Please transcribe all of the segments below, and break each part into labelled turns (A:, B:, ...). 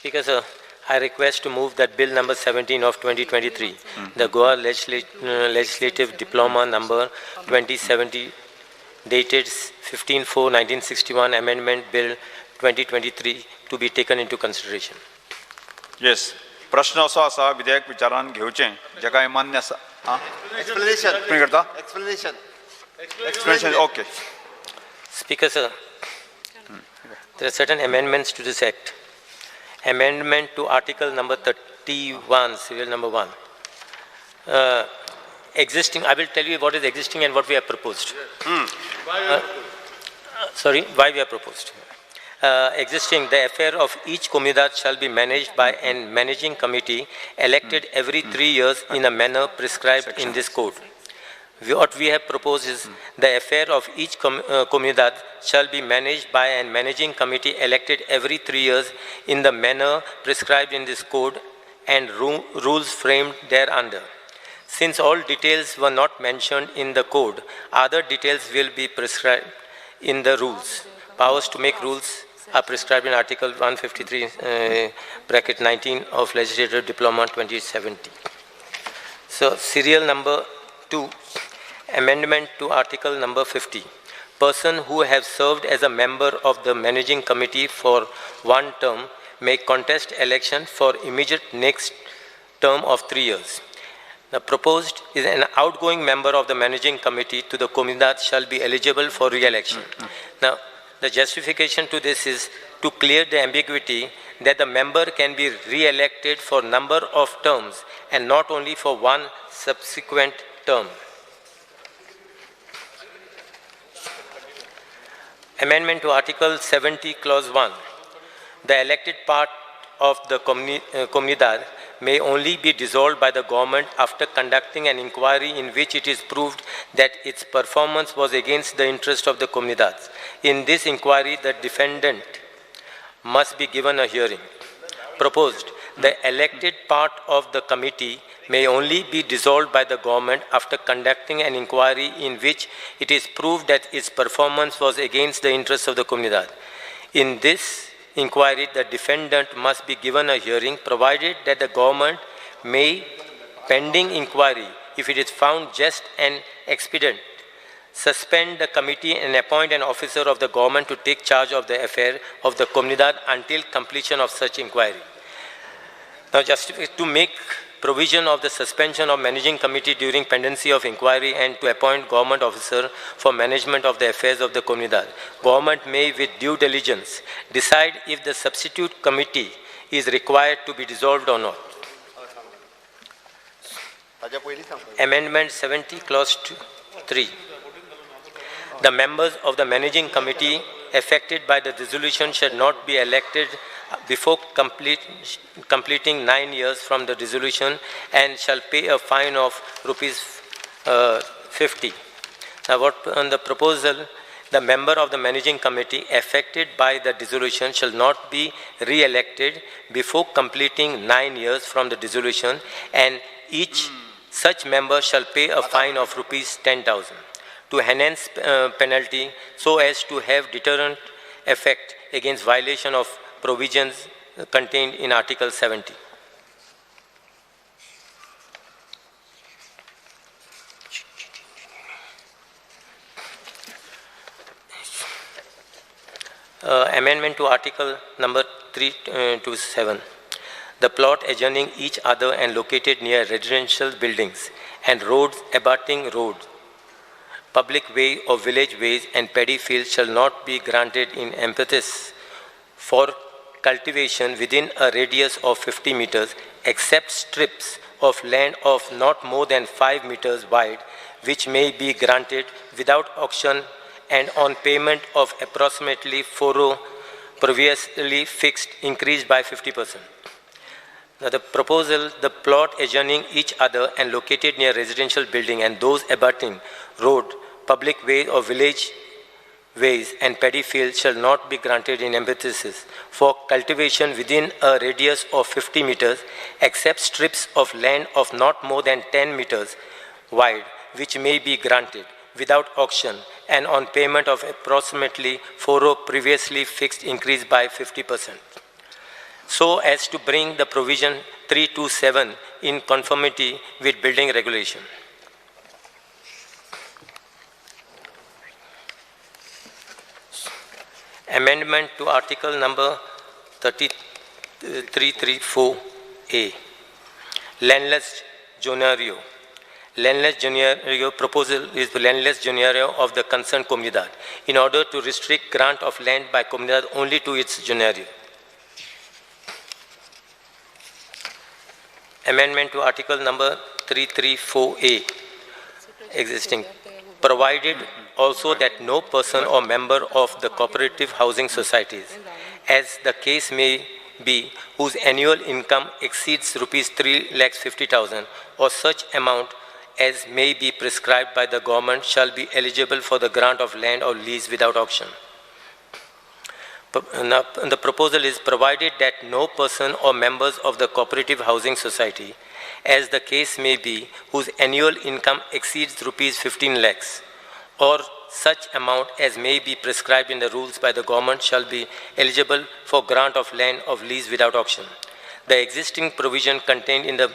A: Speaker, sir, I request to move that Bill number 17 of 2023, the Goa Legislative Diploma number 2070, dated 15/4/1961, Amendment Bill 2023, to be taken into consideration.
B: Yes, प्रश्न असो आसा विधेयक विचारान घेवचें जेका हें मान्य आसा. आं,
C: Explanation.
B: Explain करता?
C: Explanation.
B: Explanation, okay.
A: Speaker, sir, there are certain amendments to this act. Amendment to Article number 31, serial number 1. Existing, I will tell you what is existing and what we have proposed. Sorry, why we have proposed. Existing, the affair of each comunidad shall be managed by an managing committee elected every 3 years in a manner prescribed in this code. What we have proposed is the affair of each comunidad shall be managed by an managing committee elected every 3 years in the manner prescribed in this code and rules framed thereunder. Since all details were not mentioned in the code, other details will be prescribed in the rules. Powers to make rules are prescribed in Article 153, bracket 19 of Legislative Diploma 2070. So, serial number 2, amendment to Article number 50. Person who have served as a member of the managing committee for one term may contest election for immediate next term of 3 years. The proposed is an outgoing member of the managing committee to the comunidad shall be eligible for re-election. Now, the justification to this is to clear the ambiguity that the member can be re-elected for number of terms and not only for one subsequent term. Amendment to Article 70, Clause 1. The elected part of the comunidad may only be dissolved by the government after conducting an inquiry in which it is proved that its performance was against the interest of the comunidad. In this inquiry, the defendant must be given a hearing. Proposed, the elected part of the committee may only be dissolved by the government after conducting an inquiry in which it is proved that its performance was against the interests of the comunidad. In this inquiry, the defendant must be given a hearing, provided that the government may, pending inquiry, if it is found just and expedient, suspend the committee and appoint an officer of the government to take charge of the affair of the comunidad until completion of such inquiry. Now, just to make provision of the suspension of managing committee during pendency of inquiry and to appoint government officer for management of the affairs of the comunidad. Government may, with due diligence, decide if the substitute committee is required to be dissolved or not. Amendment 70, Clause 3. The members of the managing committee affected by the dissolution shall not be elected before completing 9 years from the dissolution and shall pay a fine of rupees 50. Now, what on the proposal, the member of the managing committee affected by the dissolution shall not be re-elected before completing 9 years from the dissolution, and each such member shall pay a fine of rupees 10,000 to enhance penalty so as to have deterrent effect against violation of provisions contained in Article 70. Amendment to Article number 327. The plot adjoining each other and located near residential buildings and roads abutting roads, public way or village ways and paddy fields shall not be granted in emphasis for cultivation within a radius of 50 meters, except strips of land of not more than 5 meters wide, which may be granted without auction and on payment of approximately 4 previously fixed, increased by 50%. Now the proposal, the plot adjoining each other and located near residential building and those abutting road, public way or village ways and paddy fields shall not be granted in emphasis for cultivation within a radius of 50 meters, except strips of land of not more than 10 meters wide, which may be granted without auction and on payment of approximately 4 previously fixed, increased by 50%. So as to bring the provision 327 in conformity with building regulation. Amendment to Article number 334A, Landless Zonario. Landless Zonario proposal is the landless Zonario of the concerned comunidad in order to restrict grant of land by comunidad only to its Zonario. Amendment to Article number 334A, existing, provided also that no person or member of the cooperative housing societies, as the case may be, whose annual income exceeds rupees 3,50,000 or such amount as may be prescribed by the government, shall be eligible for the grant of land or lease without auction. Now, the proposal is provided that no person or members of the cooperative housing society, as the case may be, whose annual income exceeds rupees 15 lakhs or such amount as may be prescribed in the rules by the government, shall be eligible for grant of land of lease without auction. The existing provision contained in the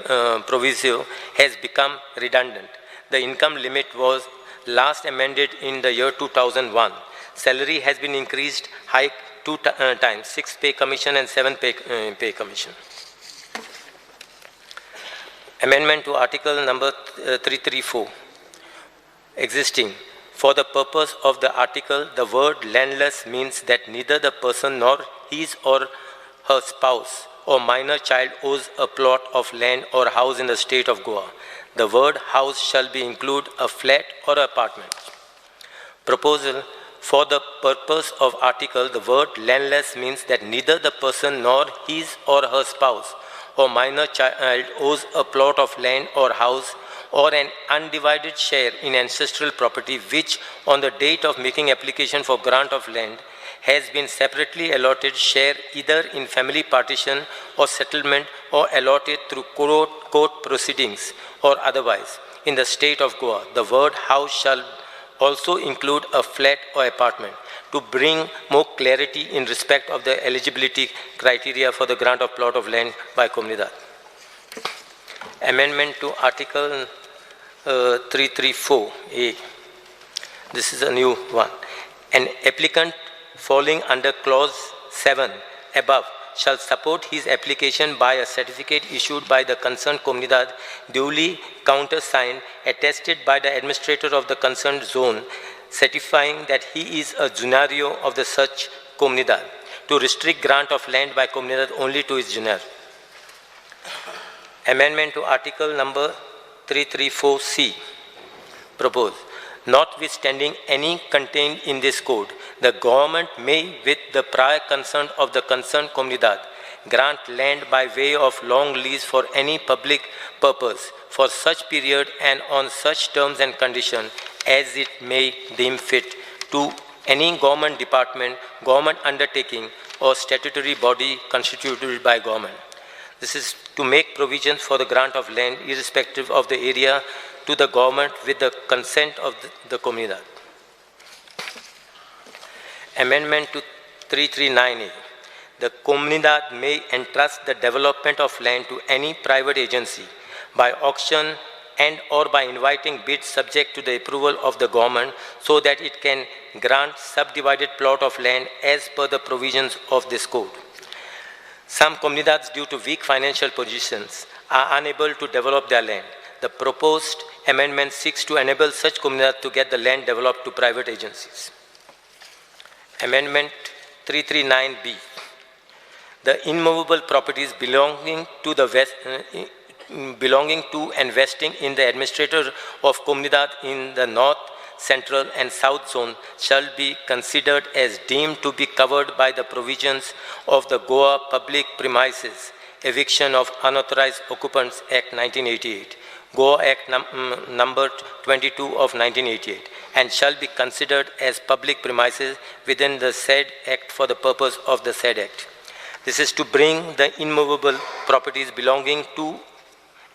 A: proviso has become redundant. The income limit was last amended in the year 2001. Salary has been increased high two times, 6th pay commission and 7th pay commission. Amendment to Article number 334, existing. For the purpose of the article, the word landless means that neither the person nor his or her spouse or minor child owes a plot of land or house in the state of Goa. The word house shall be include a flat or apartment. Proposal: for the purpose of article, the word landless means that neither the person nor his or her spouse or minor child owes a plot of land or house or an undivided share in ancestral property which, on the date of making application for grant of land, has been separately allotted share either in family partition or settlement or allotted through court proceedings or otherwise in the state of Goa. The word house shall also include a flat or apartment, to bring more clarity in respect of the eligibility criteria for the grant of plot of land by Comunidad. Amendment to Article 334A. This is a new one. An applicant falling under Clause 7 above shall support his application by a certificate issued by the concerned Comunidad, duly countersigned, attested by the administrator of the concerned zone, certifying that he is a Zonario of the such Comunidad, to restrict grant of land by Comunidad only to its Zonario. Amendment to Article number 334C. Proposed. Notwithstanding any contained in this code, the government may, with the prior consent of the concerned Comunidad, grant land by way of long lease for any public purpose for such period and on such terms and conditions as it may deem fit to any government department, government undertaking, or statutory body constituted by government. This is to make provisions for the grant of land irrespective of the area to the government with the consent of the Comunidad. Amendment to 339A. The Comunidad may entrust the development of land to any private agency by auction and or by inviting bids subject to the approval of the government, so that it can grant subdivided plot of land as per the provisions of this code. Some Comunidades, due to weak financial positions, are unable to develop their land. The proposed amendment seeks to enable such Comunidad to get the land developed to private agencies. Amendment 339B. The immovable properties belonging to the west, belonging to and vesting in the administrator of Comunidad in the North, Central and South Zone shall be considered as deemed to be covered by the provisions of the Goa Public Premises Eviction of Unauthorized Occupants Act 1988, Goa Act number 22 of 1988, and shall be considered as public premises within the said act for the purpose of the said act. This is to bring the immovable properties belonging to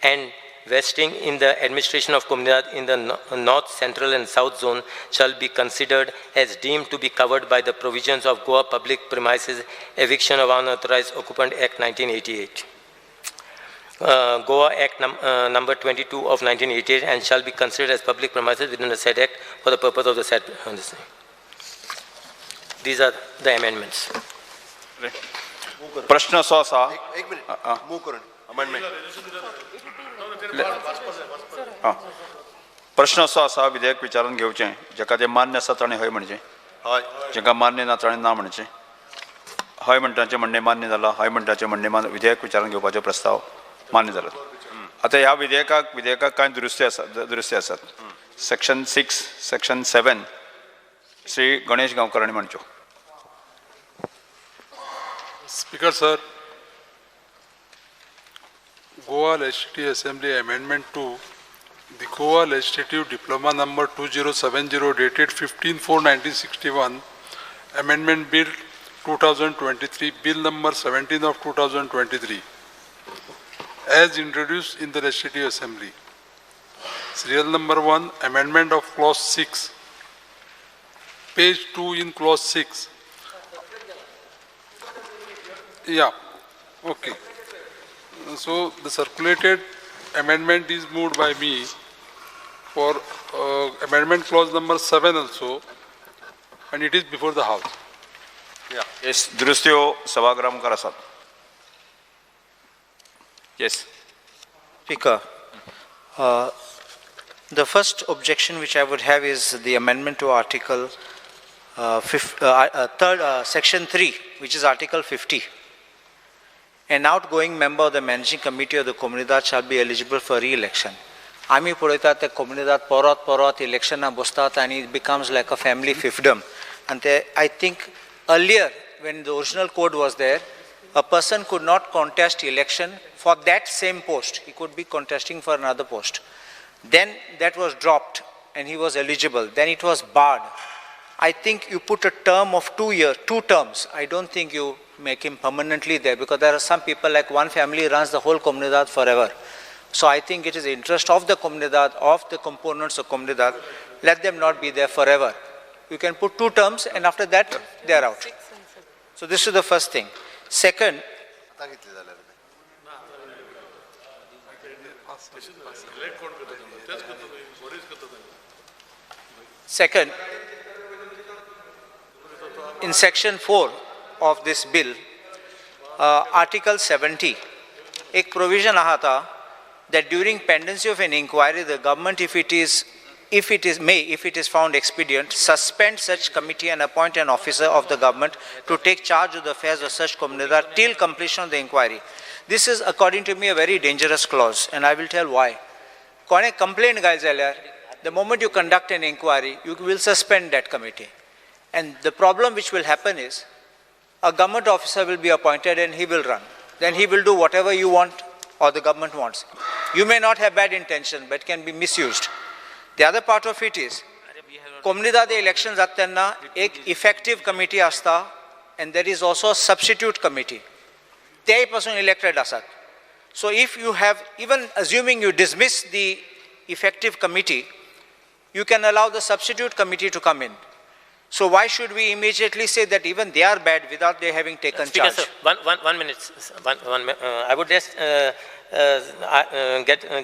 A: and vesting in the administration of Comunidade in the North, Central and South Zone shall be considered as deemed to be covered by the provisions of Goa Public Premises Eviction of Unauthorized Occupant Act 1988. Goa Act number 22 of 1988 and shall be considered as public premises within the said act for the purpose of the said. This thing. These are the amendments.
B: प्रश्न असो आसा
C: एक minute move करून amendment.
B: प्रश्न असो आसा विधेयक विचारान घेवचें, जेका तें मान्य आसा ताणें हय म्हणचें,
C: हय.
B: जेका मान्य ना ताणें ना म्हणचें. हय म्हणटाचें म्हणणें मान्य जालां, हय म्हणटाचें म्हणणें मान्य, विधेयक विचारान घेवपाचो प्रस्ताव मान्य जाला. आतां ह्या विधेयकाक कांय दुरुस्ती आसात. सेक्शन 6, सेक्शन 7 श्री गणेश गांवकर हांणी म्हणच्यो.
D: Speaker sir, Goa Legislative Assembly Amendment 2, the Goa Legislative Diploma number 2070 dated 15/4/1961, Amendment Bill 2023, Bill number 17 of 2023, as introduced in the Legislative Assembly. Serial number 1, Amendment of Clause 6, page 2 in Clause 6. Yeah, okay. So the circulated amendment is moved by me for amendment clause number 7 also, and it is before the House.
B: Yes, दुरुस्त्यो सभागृहा मुखार आसात. Yes.
E: Speaker, the first objection which I would have is the amendment to Article Section 3, which is Article 50. An outgoing member of the managing committee of the Comunidade shall be eligible for re-election. आमी पळयतात ते कोमुनिदाद परत परत इलेक्शनां बसतात आनी it becomes like a family fiefdom. आनी ते I think earlier when the original code was there, a person could not contest election for that same post. He could be contesting for another post. Then that was dropped and he was eligible. Then it was barred. I think you put a term of 2 years, 2 terms. I don't think you make him permanently there, because there are some people, like one family runs the whole Comunidade forever. So I think it is the interest of the Comunidade, of the components of Comunidade, let them not be there forever. You can put 2 terms and after that they are out. So this is the first thing. Second, in section 4 of this bill, Article 70, ek provision aha tha that during pendency of an inquiry, the government, if it is found expedient, suspend such committee and appoint an officer of the government to take charge of the affairs of such Comunidade till completion of the inquiry. This is, according to me, a very dangerous clause, and I will tell why. Kone complaint gai jalyar, the moment you conduct an inquiry, you will suspend that committee. And the problem which will happen is, a government officer will be appointed and he will run. Then he will do whatever you want or the government wants. You may not have bad intention, but can be misused. The other part of it is, Comunidade elections जाता तेन्ना एक effective committee आसता and there is also a substitute committee. तेय पासून elected आसात. So if you have, even assuming you dismiss the effective committee, you can allow the substitute committee to come in. So why should we immediately say that even they are bad without they having taken
A: Speaker,
E: charge?
A: sir, one minute. I would just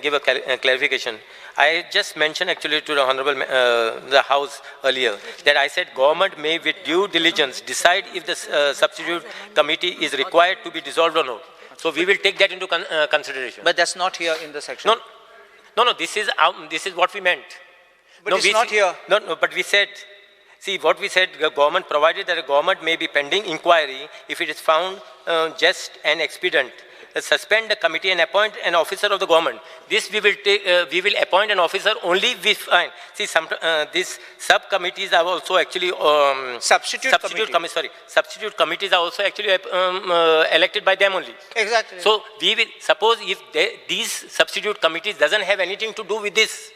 A: give a clarification. I just mentioned actually to the Honorable the House earlier that I said government may with due diligence decide if the substitute committee is required to be dissolved or not. So we will take that into consideration.
E: But that's not here in the section.
A: No, no, this is what we meant.
E: But
A: no,
E: it's not here.
A: No, no, but we said, see what we said, the government provided that a government may be pending inquiry if it is found just and expedient. Suspend the committee and appoint an officer of the government. This we will take, we will appoint an officer only if find. See, some, these subcommittees are also actually
E: substitute
A: substitute committees are also actually elected by them only.
E: Exactly.
A: So we will suppose if these substitute committees doesn't have anything to do with this,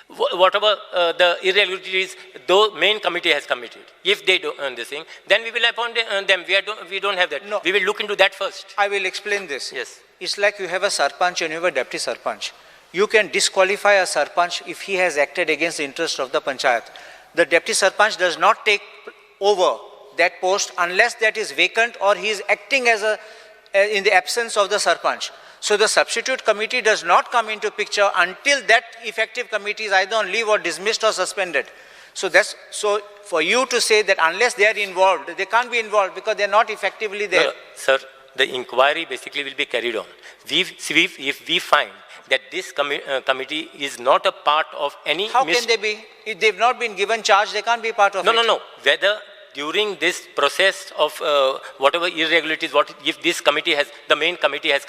A: whatever the irregularities, the main committee has committed. If they do this thing, then we will appoint them. We don't have that.
E: No.
A: We will look into that first.
E: I will explain this.
A: Yes.
E: It's like you have a sarpanch and you have a deputy sarpanch. You can disqualify a sarpanch if he has acted against the interest of the panchayat. The deputy sarpanch does not take over that post unless that is vacant or he is acting as a in the absence of the sarpanch. So the substitute committee does not come into picture until that effective committee is either on leave or dismissed or suspended. So that's so for you to say that unless they are involved, they can't be involved because they are not effectively there.
A: No, sir, the inquiry basically will be carried on. If we find that this committee is not a part of any...
E: How can they be? If they've not been given charge, they can't be part of it.
A: No. Whether during this process of whatever irregularities, what if this committee has, the main committee has,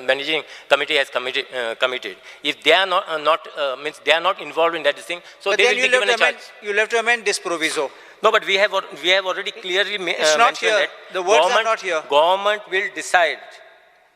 A: managing committee has committed, if they are not, means they are not involved in that thing, so
E: but
A: they
E: then
A: will be given a charge.
E: You'll have to amend this proviso.
A: No, but we have already clearly
E: it's not
A: mentioned
E: here.
A: That
E: the words are not here.
A: Government will decide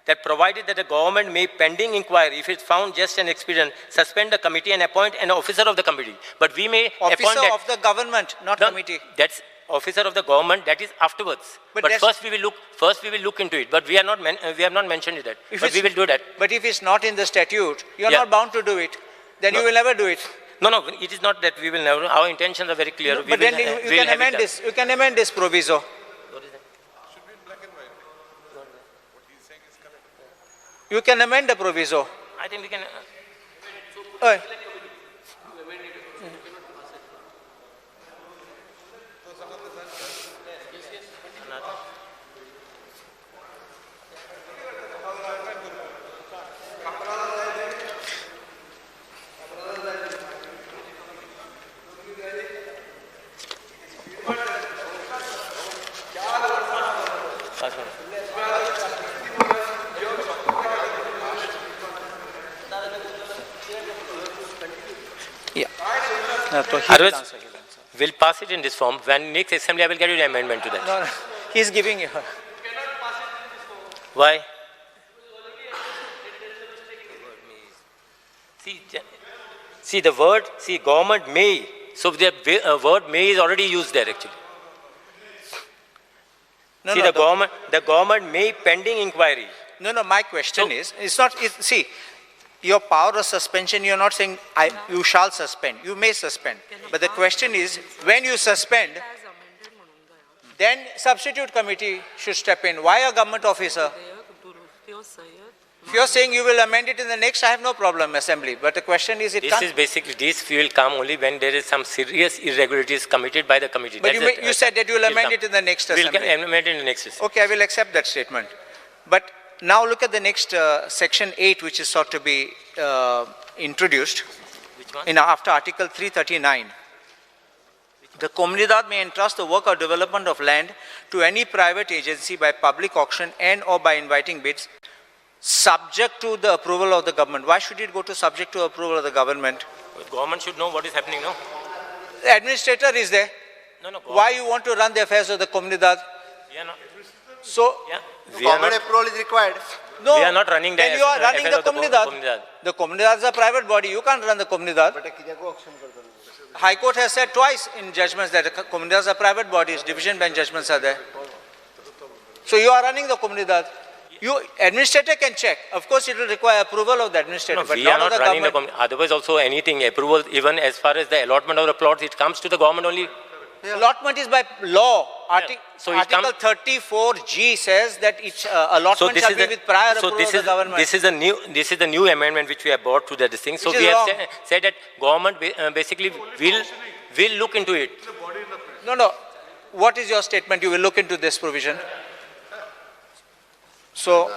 A: that provided that the government may, pending inquiry, if it's found just and expedient, suspend the committee and appoint an officer of the committee. But we may
E: officer
A: appoint that,
E: of the government, not
A: no,
E: committee.
A: That's officer of the government. That is afterwards. But first we will look into it. But we are not we have not mentioned it. That. But we will do that.
E: But if it's not in the statute, you are not bound to do it. Then you will never do it.
A: No, no, it is not that we will never. Our intentions are very clear.
E: No, but then you can amend this. You can amend this proviso.
A: What is that?
F: Should be in black and white. What he is saying is correct.
E: You can amend the proviso.
A: I think we can. Otherwise, we'll pass it in this form. When next assembly, I will get you the amendment to that.
E: No, no, he's giving you.
A: You cannot pass it in this form. Why? See the word, see government may. So the word may is already used there actually.
E: No,
A: see, no, the government may pending inquiry.
E: No, no, my question is, it's not, see, your power of suspension, you're not saying you shall suspend. You may suspend. But the question is, when you suspend, then substitute committee should step in. Why a government officer? If you're saying you will amend it in the next, I have no problem, assembly. But the question is, it
A: this
E: can't.
A: Is basically, this will come only when there is some serious irregularities committed by the committee.
E: But you said that you will amend it in the next assembly.
A: We'll amend it in the next assembly.
E: Okay, I will accept that statement. But now look at the next section 8, which is sought to be introduced.
A: Which one?
E: After Article 339. The Comunidad may entrust the work or development of land to any private agency by public auction and or by inviting bids, subject to the approval of the government. Why should it go to subject to approval of the government?
A: The government should know what is happening, no?
E: The administrator is there.
A: No, no.
E: Why you want to run the affairs of the Comunidad?
A: Yeah, no.
E: So,
A: yeah.
C: Government approval is required.
E: No,
A: we are not running the
E: then you are running the Comunidad. The Comunidad is a private body. You can't run the Comunidad. High Court has said twice in judgments that the Comunidades are private bodies. Division bench judgments are there. So you are running the Comunidad. You administrator can check. Of course, it will require approval of the administrator.
A: No,
E: but
A: we are not
E: the
A: running the Comunidad. Otherwise, also anything approval, even as far as the allotment of the plots, it comes to the government only.
E: Yeah. Allotment is by law.
A: Yeah. So
E: Article 34G says that each allotment shall be with prior approval of the government.
A: This is the new amendment which we have brought to that thing. So we have said that government basically will look into it.
E: No, no. What is your statement? You will look into this provision. So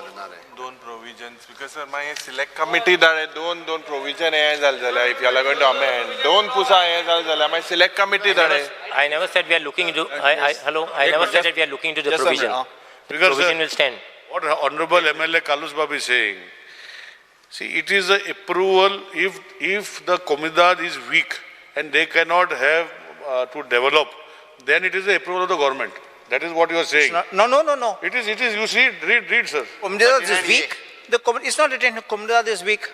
F: don't provisions because sir my select committee that don't provision हे जाल जाला if you are going to amend don't pusa हे जाल जाला my select committee that
A: I never said we are looking into hello I never said that we are looking into the provision. The provision will stand.
G: What Honorable MLA Carlos Babu is saying, see, it is a approval if the Comunidad is weak and they cannot have to develop, then it is the approval of the government. That is what you are saying.
E: Not, no, no, no, no.
G: It is, you see, read, sir.
E: Comunidad is weak. It's not written, Comunidad is weak.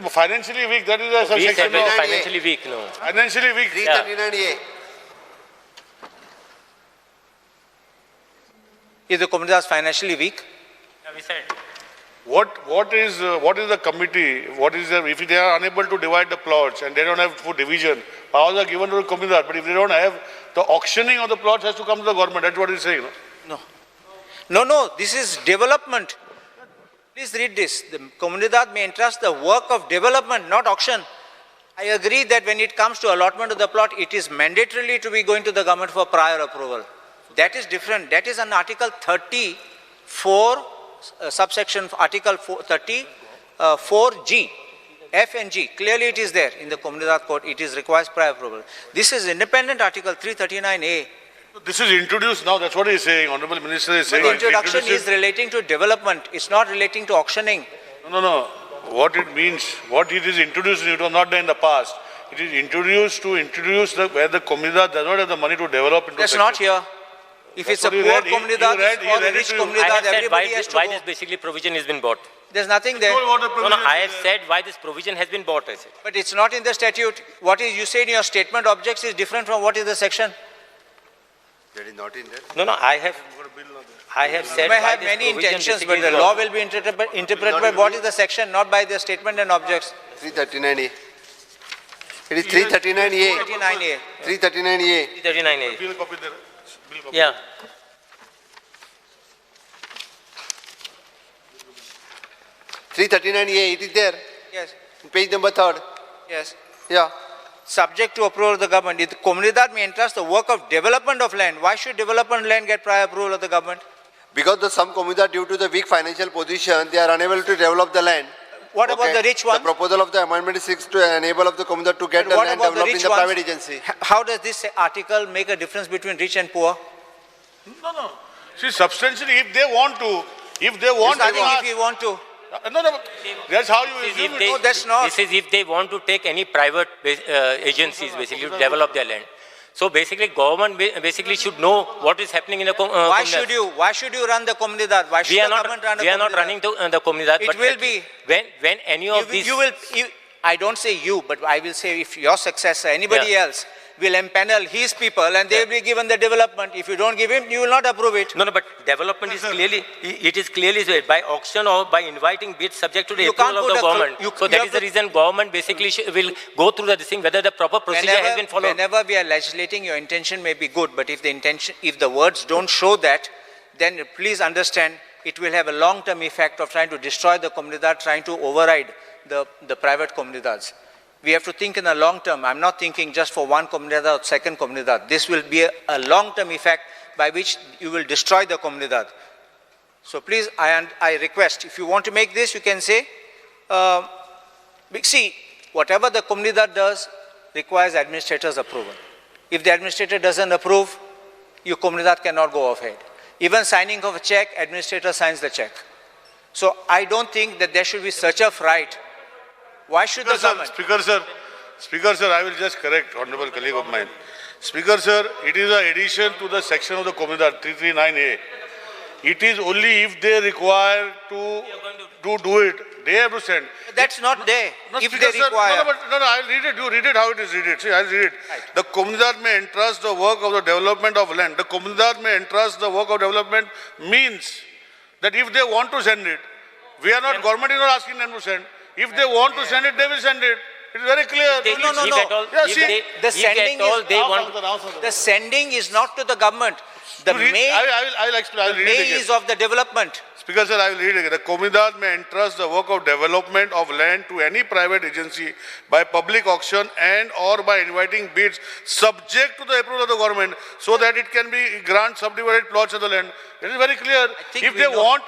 G: Financially weak, that is a
A: we
G: section.
A: Financially weak, no.
G: Financially weak.
C: 339A.
E: Is the Comunidad financially weak?
A: Yeah, we said.
G: What is the committee? What is the, if they are unable to divide the plots and they don't have for division, powers are given to the Comunidade. But if they don't have, the auctioning of the plots has to come to the government. That's what he's saying.
E: No? No, no, this is development. Please read this. The Comunidade may entrust the work of development, not auction. I agree that when it comes to allotment of the plot, it is mandatorily to be going to the government for prior approval. That is different. That is an Article 34, subsection Article 34G, F and G. Clearly it is there in the Comunidade Code. It is requires prior approval. This is independent Article 339A.
G: This is introduced now. That's what he's saying. Honorable Minister is saying.
E: But the introduction is relating to development. It's not relating to auctioning.
G: No, no, no. What it means, what it is introduced, it was not there in the past. It is introduced to introduce the, where the Comunidade does not have the money to develop into.
E: That's not here. If
G: That's
E: it's a poor Comunidade or a rich Comunidade, everybody has to
A: why
E: go.
A: This basically provision has been bought.
E: There's nothing there.
A: No, no, I have said why this provision has been bought, I said.
E: But it's not in the statute. What is you say in your statement objects is different from what is the section.
C: That is not in there.
A: No, no, I have said.
E: You may have many intentions, but the law will be interpreted by what is the section, not by the statement and objects.
C: 339A. It is 339A.
E: 339A.
C: 339A.
A: 339A. Yeah.
C: 339A, it is there.
E: Yes.
C: Page number 3.
E: Yes.
C: Yeah.
E: Subject to approval of the government. If the Comunidade may entrust the work of development of land, why should development land get prior approval of the government?
C: Because the some Comunidade, due to the weak financial position, they are unable to develop the land.
E: What about the rich ones?
C: The proposal of the amendment seeks to enable of the Comunidade to get the land developed in the private agency.
E: How does this article make a difference between rich and poor?
G: No, no. See, substantially, if they want to, if they want to.
E: If you want to.
G: No, no, that's how you assume it.
E: No, that's not.
A: This is if they want to take any private agencies basically to develop their land. So basically, government basically should know what is happening in the Comunidade.
E: Why should you? Why should you run the Comunidade? Why should the government run the Comunidade?
A: We are not running the Comunidade.
E: It will be.
A: When any of these...
E: You will, I don't say you, but I will say if your successor, anybody else, will empanel his people and they will be given the development. If you don't give him, you will not approve it.
A: No, no, but development is clearly, it is clearly by auction or by inviting bids subject to the approval of the government. So that is the reason government basically will go through the thing whether the proper procedure has been followed.
E: Whenever we are legislating, your intention may be good, but if the intention, if the words don't show that, then please understand it will have a long-term effect of trying to destroy the Comunidade, trying to override the private Comunidades. We have to think in the long term. I'm not thinking just for one Comunidade or second Comunidade. This will be a long-term effect by which you will destroy the Comunidade. So please, I request, if you want to make this, you can say, see, whatever the Comunidade does requires administrator's approval. If the administrator doesn't approve, your Comunidade cannot go ahead. Even signing of a check, administrator signs the check. So I don't think that there should be such a fright. Why should the government?
G: Speaker sir, I will just correct honorable colleague of mine. Speaker sir, it is an addition to the section of the Comunidade 339A. It is only if they require to do it, they have to send.
E: That's not there.
G: No,
E: if
G: Speaker,
E: they require.
G: Sir, no, no, I'll read it. You read it how it is. Read it. See, I'll read it.
E: Right.
G: The Comunidade may entrust the work of the development of land. The Comunidade may entrust the work of development means that if they want to send it, we are not, government is not asking them to send. If they want to send it, they will send it. It is very clear.
E: No, no, no.
G: Yeah, see,
E: the sending is the sending is not to the government. The may,
G: I will explain. I will read
E: may
G: it again.
E: is of the development.
G: Speaker sir, I will read it again. The Comunidade may entrust the work of development of land to any private agency by public auction and or by inviting bids subject to the approval of the government so that it can be grant subdivided plots of the land. It is very clear. If they want,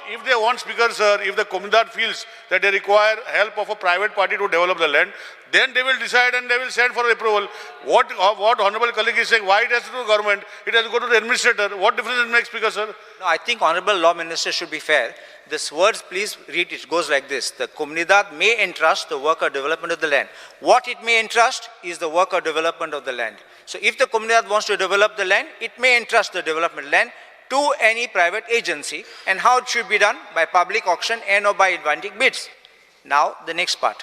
G: Speaker sir, if the Comunidade feels that they require help of a private party to develop the land, then they will decide and they will send for approval. What honorable colleague is saying, why it has to do the government? It has to go to the administrator. What difference it makes, Speaker sir?
E: No, I think honorable law minister should be fair. This words, please read, it goes like this. The Comunidade may entrust the work or development of the land. What it may entrust is the work or development of the land. So if the Comunidade wants to develop the land, it may entrust the development land to any private agency. And how it should be done? By public auction and or by inviting bids. Now, the next part.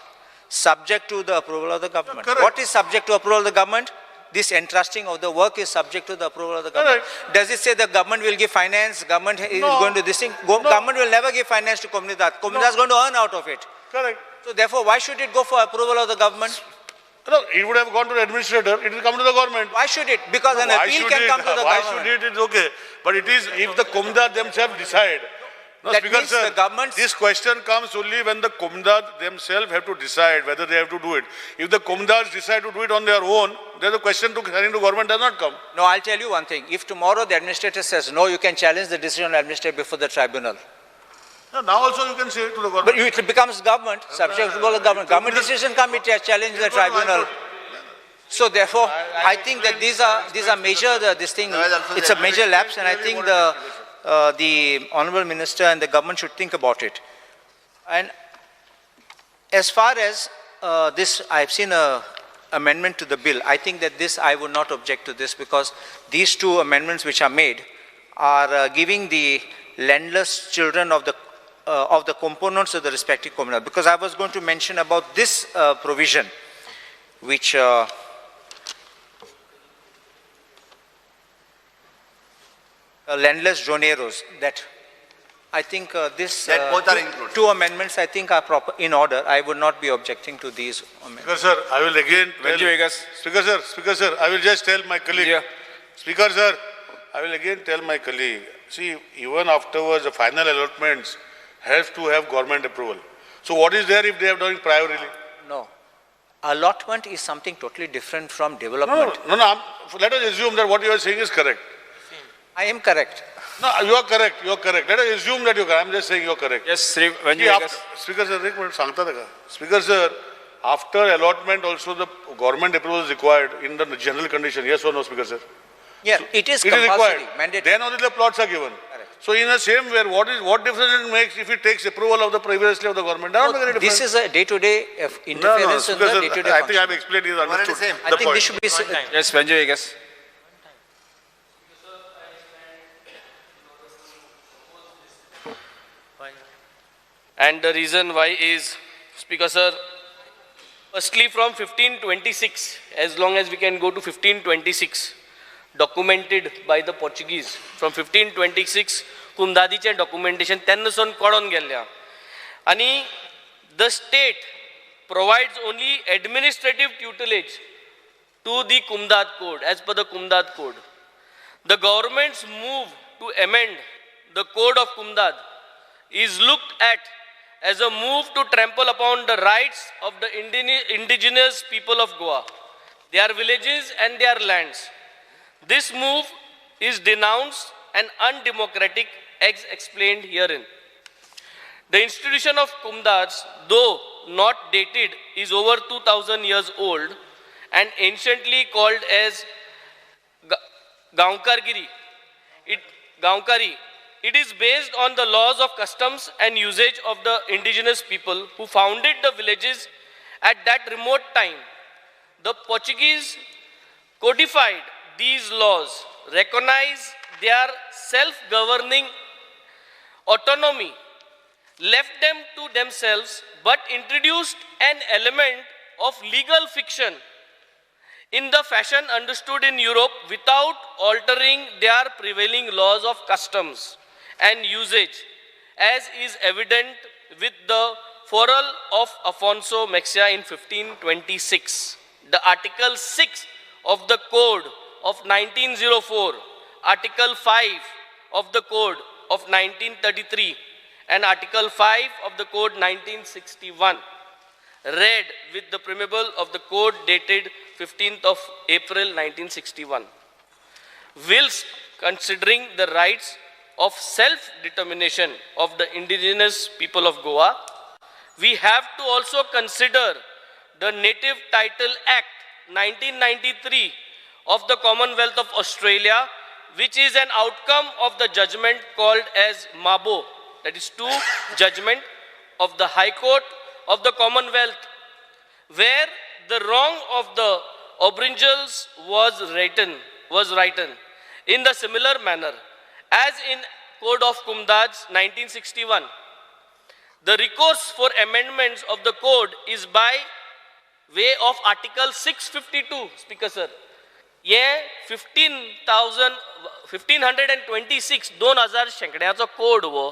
E: Subject to the approval of the government.
G: Correct.
E: What is subject to approval of the government? This entrusting of the work is subject to the approval of the government.
G: Correct.
E: Does it say the government will give finance, government is
G: No.
E: going to this thing?
G: No.
E: Government will never give finance to Comunidade. Comunidade is going to earn out of it.
G: Correct.
E: So therefore, why should it go for approval of the government?
G: No, it would have gone to the administrator, it will come to the government.
E: Why should it? Because an
G: Why
E: appeal
G: should
E: can
G: it?
E: come to the
G: Why
E: government.
G: should it? It's okay. But it is if the Comunidade themselves decide. No,
E: That
G: Speaker
E: means
G: sir,
E: the government's-
G: this question comes only when the Comunidade themselves have to decide whether they have to do it. If the Comunidades decide to do it on their own, then the question to sending to government does not come.
E: No, I'll tell you one thing. If tomorrow the administrator says no, you can challenge the decision of the administrator before the tribunal.
G: No, now also you can say to the government.
E: But it becomes government, subject to the government. Government decision come, it challenge the tribunal. So therefore, I think that these are major, this thing, it's a major lapse, and I think the Honorable Minister and the government should think about it. And as far as this, I've seen a amendment to the bill. I think that this, I would not object to this, because these two amendments which are made are giving the landless children of the components of the respective community. Because I was going to mention about this provision, which landless joneros, that I think this
C: That both are included.
E: two amendments I think are proper in order. I would not be objecting to these amendments.
G: Speaker sir, I will again tell,
B: Viegas.
G: Speaker sir, I will just tell my colleague.
B: Yeah.
G: Speaker sir, I will again tell my colleague. See, even afterwards, the final allotments have to have government approval. So what is there if they have done it priorly?
E: No. Allotment is something totally different from development.
G: No, let us assume that what you are saying is correct.
E: I am correct.
G: No, you are correct, you are correct. Let us assume that you are correct. I am just saying you are correct.
B: Yes, Shri Venzy Viegas.
G: Speaker sir, एक minute, सांगता ताका. Speaker sir, after allotment also the government approval is required in the general condition. Yes or no, Speaker sir?
E: Yeah, so it is
G: it is
E: compulsory,
G: required.
E: Mandatory.
G: Then only the plots are given.
E: Correct.
G: So in the same way, what difference it makes if it takes approval of the previously of the government? No, make any difference.
E: This is a day-to-day interference in the day-to-day
G: I think I have explained it. Understood.
C: Same.
E: I think this should be.
B: Yes, Venzy Viegas.
H: And the reason why is, Speaker sir, firstly from 1526, as long as we can go to 1526, documented by the Portuguese. From 1526, कुमदादीचें documentation तेन्ना सावन कडोन गेल्लें. आनी the state provides only administrative tutelage to the Comunidade Code, as per the Comunidade Code. The government's move to amend the Code of Comunidade is looked at as a move to trample upon the rights of the indigenous people of Goa, their villages and their lands. This move is denounced and undemocratic, as explained herein. The institution of Comunidades, though not dated, is over 2,000 years old and anciently called as Gaonkargiri. Gaonkari. It is based on the laws of customs and usage of the indigenous people who founded the villages at that remote time. The Portuguese codified these laws, recognized their self-governing autonomy, left them to themselves, but introduced an element of legal fiction in the fashion understood in Europe without altering their prevailing laws of customs and usage, as is evident with the foral of Afonso Mexia in 1526. The Article 6 of the Code of 1904, Article 5 of the Code of 1933, and Article 5 of the Code 1961, read with the preamble of the Code dated 15th of April 1961. Whilst considering the rights of self-determination of the indigenous people of Goa, we have to also consider the Native Title Act 1993 of the Commonwealth of Australia, which is an outcome of the judgment called as Mabo, that is two judgment of the High Court of the Commonwealth, where the wrong of the Aboriginals was written in the similar manner as in Code of Comunidades 1961. The recourse for amendments of the code is by way of Article 652, Speaker sir. हे 15,1526 2000 शेंकड्याचो code हो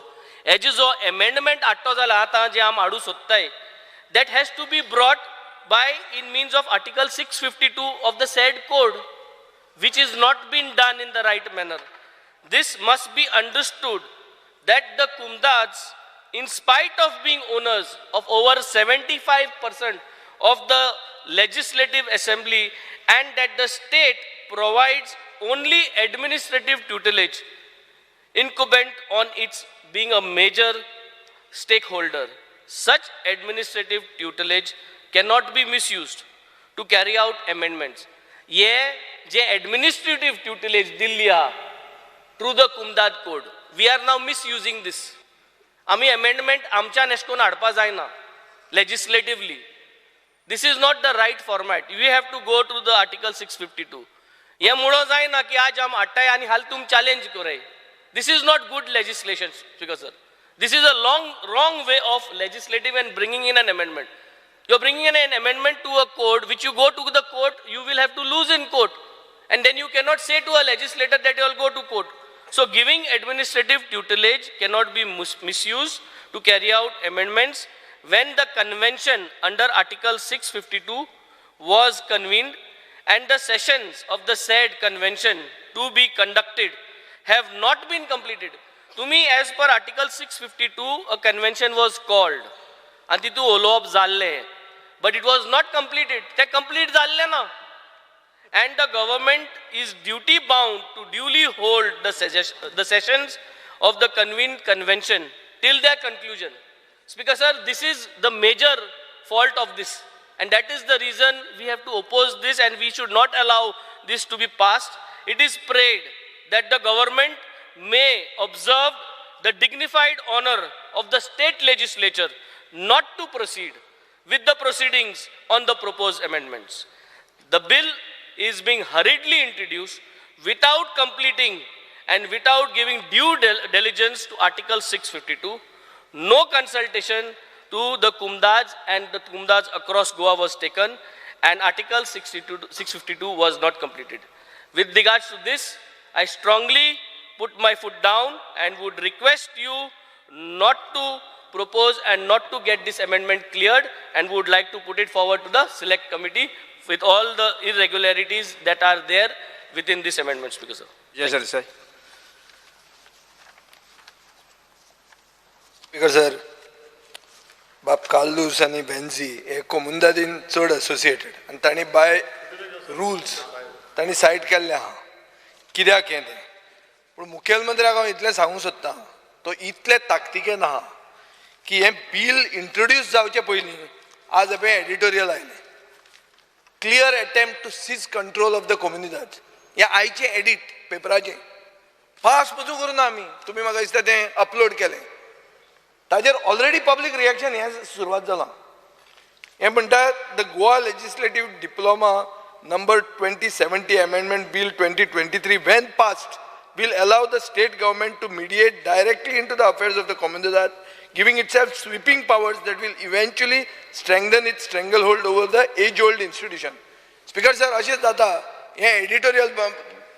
H: हेजो जो amendment हाडटो जाल्यार आतां जे आमी हाडूं सोदताय that has to be brought by in means of article 652 of the said code, which is not been done in the right manner. This must be understood that the Comunidades, in spite of being owners of over 75% of the legislative assembly, and that the state provides only administrative tutelage incumbent on its being a major stakeholder. Such administrative tutelage cannot be misused to carry out amendments. ये जे administrative tutelage दिल्ली आहा through the Comunidade code, we are now misusing this. आमी amendment आमच्यान एश कोन्न हाडपा जायना legislatively. This is not the right format. We have to go to the article 652. हे मुळो जायना की आज आम हाडटाय आनी हाल तुम चॅलेंज कराय. This is not good legislation, Speaker sir. This is a long wrong way of legislative and bringing in an amendment. You are bringing in an amendment to a code which you go to the court, you will have to lose in court. And then you cannot say to a legislator that you will go to court. So giving administrative tutelage cannot be misused to carry out amendments when the convention under Article 652 was convened and the sessions of the said convention to be conducted have not been completed. To me, as per Article 652, a convention was called and titu उलोवप जाल्लें, but it was not completed. ते complete जाल्लें ना. And the government is duty bound to duly hold the sessions of the convened convention till their conclusion. Speaker sir, this is the major fault of this, and that is the reason we have to oppose this, and we should not allow this to be passed. It is prayed that the government may observe the dignified honor of the state legislature not to proceed with the proceedings on the proposed amendments. The bill is being hurriedly introduced without completing and without giving due diligence to Article 652. No consultation to the Comunidades and the Comunidades across Goa was taken, and Article 652 was not completed. With regards to this, I strongly put my foot down and would request you not to propose and not to get this amendment cleared, and would like to put it forward to the select committee with all the irregularities that are there within this amendment, Speaker sir.
B: Yes, sir. Sir.
I: Speaker sir, बाब कार्लूस आनी वेन्झी हे कोमुंदादीन चड associated आनी तांणी बाय rules तांणी site केल्लें आहा कित्याक हें तें. पूण मुखेलमंत्र्याक हांव इतलें सांगूंक सोदतां, तो इतले ताकतिकेन आहा की हें बील इंट्रोड्यूस जावचे पयलीं आज हें एडिटोरियल आयलें, clear attempt to seize control of the Comunidade. हें आयचें एडिट पेपराचें पास पसून करूं ना आमी, तुमी म्हाका दिसता तें अपलोड केलें, ताजेर ऑलरेडी पब्लीक रिएक्शन हें सुरवात जालां. हें म्हणटा the Goa legislative diploma number 2070 amendment bill 2023 when passed will allow the state government to mediate directly into the affairs of the Comunidade, giving itself sweeping powers that will eventually strengthen its stranglehold over the age-old institution. Speaker sir, अशें जाता, हें editorial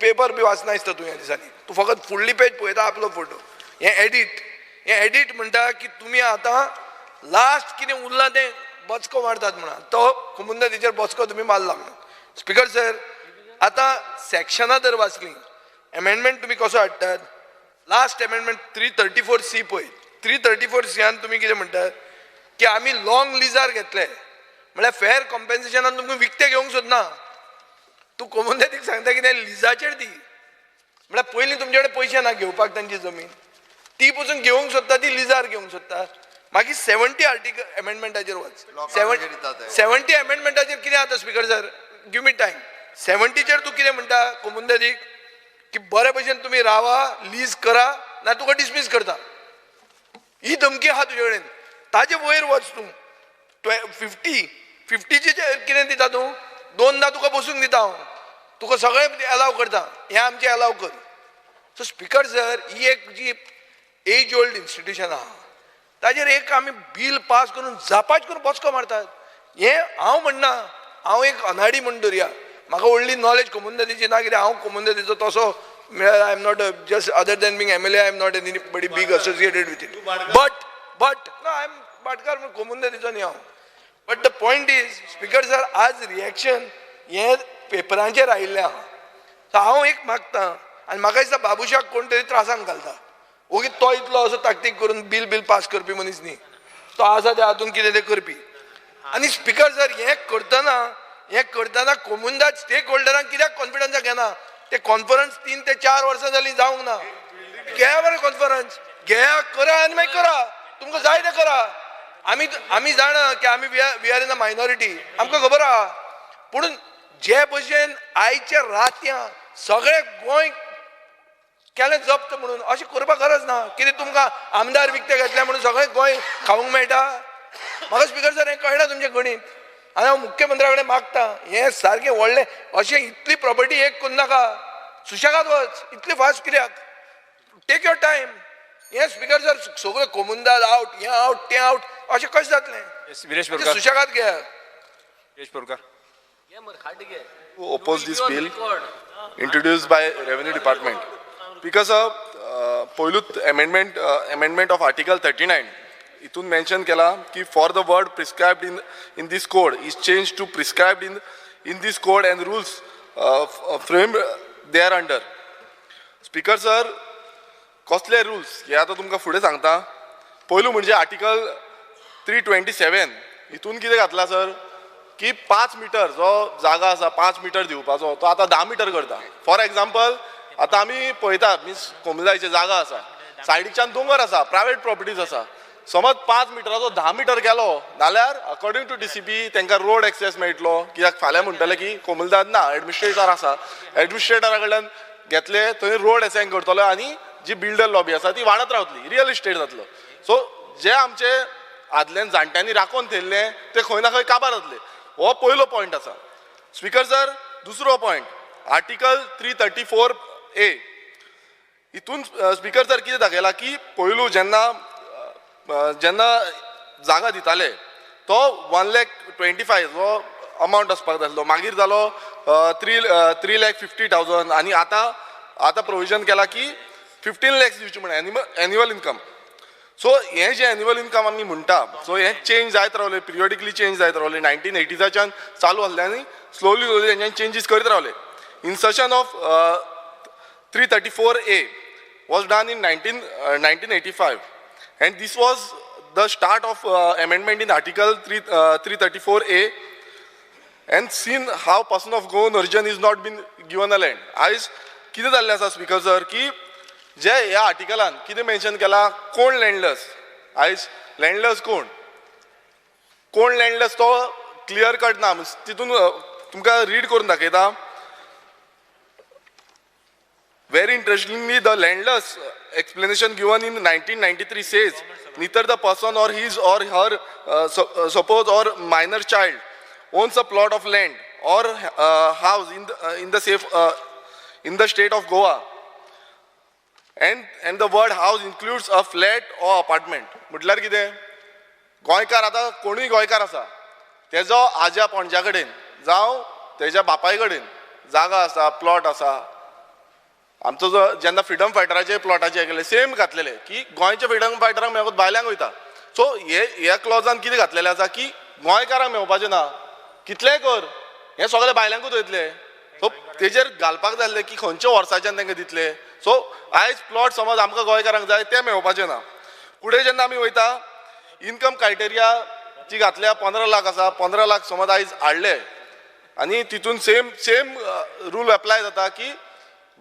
I: paper बी वाचना दिसता तूं ह्या दिसांनी, तूं फकत फुडली पेज पळयता आपलो फोटो. हें एडिट म्हणटा की तुमी आतां लास्ट कितें उरलां तें बचको मारतात म्हणा, तो कोमुनिदादीचेर बचको तुमी मारला म्हणून. स्पीकर सर, आतां सेक्शनां जर वाचलीं, एमेंडमेंट तुमी कसो हाडटात, लास्ट एमेंडमेंट 334C पळय, 334 सीयान तुमी कितें म्हणटात की आमी लॉंग लिजार घेतले, म्हळ्यार फेर कॉम्पेन्सेशनान तुमकां विकतें घेवंक सोदना. तूं कोमुनिदादीक सांगता कितें लिजाचेर दी, म्हळ्यार पयलीं तुमचे कडेन पयशे ना घेवपाक तांची जमीन, ती पसून घेवंक सोदता, ती लिजार घेवंक सोदता. मागीर 70 आर्टिकल एमेंडमेंटाचेर वच, 70 एमेंडमेंटाचेर कितें जाता speaker sir, give me time. 70चेर तूं कितें म्हणटा कोमुनिदादीक की बरे भशेन तुमी रावा, लीज करा, ना तुका डिसमीस करता, ही धमकी आहा तुजे कडेन. ताजे वयर वच तूं 50 कितें दिता तूं, दोनदा तुका बसूंक दिता हांव, तुका सगळें एलाव करता, हें आमचें एलाव कर. सो स्पीकर सर, ही एक जी एज ओल्ड इन्स्टिट्यूशन आहा ताजेर एक आमी बील पास करून जापाच करून बसको मारतात. हें हांव म्हणना, हांव एक अनाडी म्हण धरया, म्हाका व्हडली नॉलेज कोमुनिदादीची ना, कित्याक हांव कोमुनिदादीचो तसो म्हळ्यार I am not just other than being MLA, I am not anybody big associated with it. But ना, I am भाटकार म्हणून कोमुनिदादीचो न्ही हांव. But the point is speaker sir, आज रिएक्शन हें पेपरांचेर आयिल्लें आहा. सो हांव एक मागता आनी म्हाका दिसता बाबुशाक कोण तरी त्रासान घालता. ओगी तो इतलो असो ताकतीक करून बील बील पास करपी मनीस न्ही, तो आसा त्या हातून कितें तें करपी. आनी स्पिकर सर, हें करतना कोमुनिदाद स्टेक होल्डरांक कित्याक कॉन्फिडन्साक घेना? ते कॉन्फरन्स 3 ते 4 वर्सां जालीं जावंक ना. घेया मरे कॉन्फरन्स, घेया, करा आनी मागीर करा, तुमकां जाय तें करा. आमी जाणा की आमी we are in a minority, आमकां खबर आहा. पूण जे भशेन आयच्या रातयां सगळें गोंय केलें जप्त म्हणून अशें करपाक गरज ना. कितें तुमकां आमदार विकते घेतले म्हणून सगळें गोंय खावंक मेळटा? म्हाका स्पिकर सर हें कळना तुमचें गणीत. आनी हांव मुख्यमंत्र्या कडेन मागता हें सारकें व्हडलें अशें इतली प्रॉपर्टी एक करूं नाका, सुशेगाद वच, इतली फास्ट कित्याक? Take your time. हें स्पिकर सर सगळें कोमुनिदाद आवट, हें आवट, तें आवट, अशें कशें जातलें? सुशेगाद घेया.
B: Viresh Borkar.
F: Oppose this bill introduced by Revenue Department because of पयलूच amendment of Article 39 हितून मेन्शन केला की for the word prescribed in this code is change to prescribed in this code and rules frame there under. Speaker sir, कसले rules हे आतां तुमकां फुडें सांगता. पयलू म्हणजे आर्टिकल 327 हितून कितें घातलां सर की 5 मिटर जो जागा आसा 5 मिटर दिवपाचो तो आतां 10 मिटर करता. फॉर एग्जाम्पल आतां आमी पळयता मिन्स कोमुनिदादीची जागा आसा, सायडीच्यान दोंगर आसा, प्रायवेट प्रॉपर्टीज आसा. समज 5 मिटराचो 10 मिटर केलो जाल्यार अकॉर्डिंग टू DCP तांकां रोड एक्सेस मेळटलो. कित्याक फाल्यां म्हणटले की कोमुनिदाद ना, एडमिनिस्ट्रेटर आसा, एडमिनिस्ट्रेटरा कडल्यान घेतले थंय रोड एसायन करतलो आनी जी बिल्डर लॉबी आसा ती वाडत रावतली, रियल इस्टेट जातलो. सो जे आमचे आदल्यान जाणट्यांनी राखोवन थेयल्लें ते खंय ना खंय काबार जातले. हो पयलो पॉयंट आसा. स्पिकर सर, दुसरो पॉयंट आर्टिकल 334A हितून स्पिकर सर कितें दाखयलां की पयलू जेन्ना जेन्ना जागा दिताले तो 1,25,000 जो अमावंट आसपाक जाय आसलो, मागीर जालो 3,50,000 आनी आतां आतां प्रोविजन केलां की 15 lakhs दिवची म्हण एन्युअल इनकम. सो हें जें एन्युअल इनकम आमी म्हणटा सो हें चेंज जायत रावलें, पिरियडिकली चेंज जायत रावलें. 1980साच्यान चालू आसलें आनी स्लोली स्लोली तेंच्यांनी चेंजीस करीत रावले. Insertion of 334A was done in 1985 and this was the start of amendment in Article 334A and seen how person of Goan origin is not been given a land. आयज कितें जाल्लें आसा speaker sir की जे ह्या आर्टिकलान कितें mention केलां, कोण लँडलेस, आयज लँडलेस कोण, कोण लँडलेस तो क्लियर कट ना. तितून तुमकां रीड करून दाखयता. Very interestingly, the landless explanation given in 1993 says neither the person or his or her suppose or minor child owns a plot of land or house in the state of Goa, and the word house includes a flat or apartment. म्हटल्यार कितें, गोंयकार आतां कोणूय गोंयकार आसा तेजो आज्या पणज्या कडेन जावं तेज्या बापाय कडेन जागा आसा, प्लॉट आसा. आमचो जो जेन्ना फ्रिडम फायटराचे प्लॉटाचे केले सेम घातलेले की गोंयच्या फ्रिडम फायटरांक मेळत भायल्यांक वयता. सो हे ह्या क्लॉजान कितें घातलेलें आसा की गोंयकारांक मेळपाचें ना, कितलेंय कर, हें सगळें भायल्यांकूच वयतले. सो तेजेर घालपाक जाय आसलें की खंयच्या वर्साच्यान तांकां दितले. सो आयज प्लॉट समज आमकां गोंयकारांक जाय तें मेळपाचें ना. फुडें जेन्ना आमी वयता इनकम क्रायटेरिया जी घातल्या 15 लाख आसा, 15 लाख समज आयज हाडले आनी तितून सेम सेम रूल एप्लाय जाता की